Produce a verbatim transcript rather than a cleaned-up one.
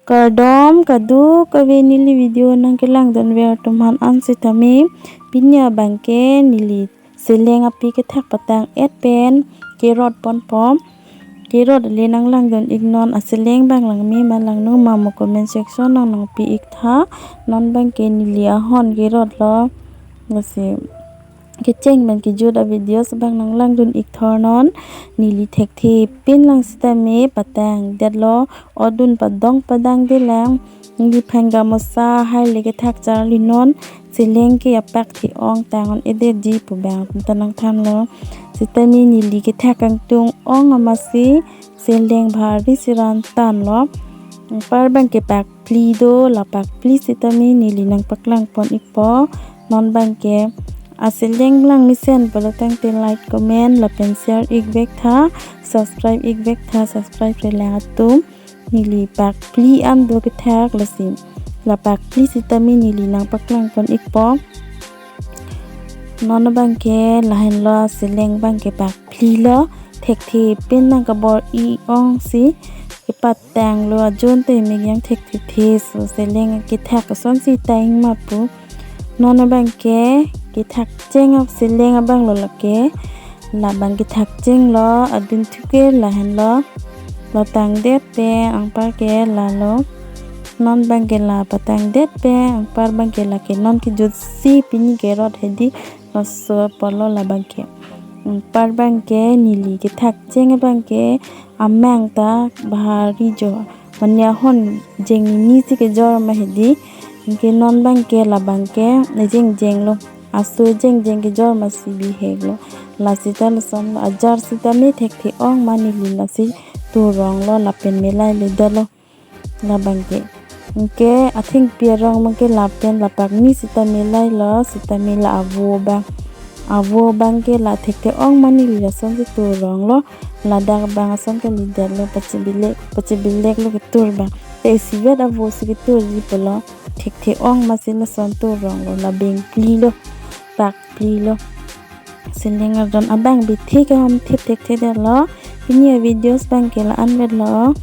Kardom kadokave neli video nangkelangdunver atum aphan an sitame, pini abangke neli seleng api kethak patang-et pen kerot ponpo. Kerot le nanglangdun-iknon, aseleng abang langme ma langno ma mo comment section nang nangpi-iktha. Non abangke neli ahon kerotlo. Lasi kecheng pen kejut a videos abang nanglangdun-ikthornon. Neli thekthe pinlang sitame patangdetlo, odun padong padangdelang. Neli aphan gamosa hai le kethak charlinon, seleng ke apak the-ong tang-un-edetji pu abang ta nangthanlo. Sitame neli kethak kangtung ong amatsi seleng bhari si ran tanlo. Anpar abangke pak phli do, la pak phli sitame neli nangpaklangpon-ikpo. Non abangke aseleng langmesen pulo tangte like, comment lapen share-ikvektha, subscribe-ikvektha, subscribe-re lang atum. Neli pak phli an do kethak lasi, la pak phli sitame neli nangpaklangpon-ikpo. Non abangke lahenlo, seleng abangke pak phlilo, thekthe pin nangkabor-i ongsi kepatanglo, ajon te mek yang thekthethe, so seleng kethak asonsi tang ma pu. Non abangke kethak cheng a seleng abanglo lake. Labang kethak chenglo, adunthu ke lahenlo. La tangdet pen anpar ke lalo. Non abangke la patangdet pen anpar abangke lake non kejutsi pini kerot hedi, laso pulo labangke. Anpar abangke neli kethak cheng abangke amang ta bhari jo. Mane ahon jeng nini si kejor ma hedi. Anke non abangke labangke ejeng jenglo. Aso ejeng jeng kejor masi biheklo. Lasi ta lasonlo, ajar sitame thekthe-ong ma, neli lasi turonglo lapen melaile detlo. Labangke. Anke athengpi arong abangke lapen la pak ni sita melailo, sitame la avo abang. Avo abangke la thekthe-ong ma, neli lasonsi turonglo. Ladak abang ason kalidetlo, pachibilek, pachibileklo ketur abang. Te isivet avo si keturji pulo. Thekthe-ong masi lason turonglo, la beng phlilo, pak phlilo. Seleng ardon abang bithe kehom thip thekthedetlo. Pini a videos abangke la-anvetlo.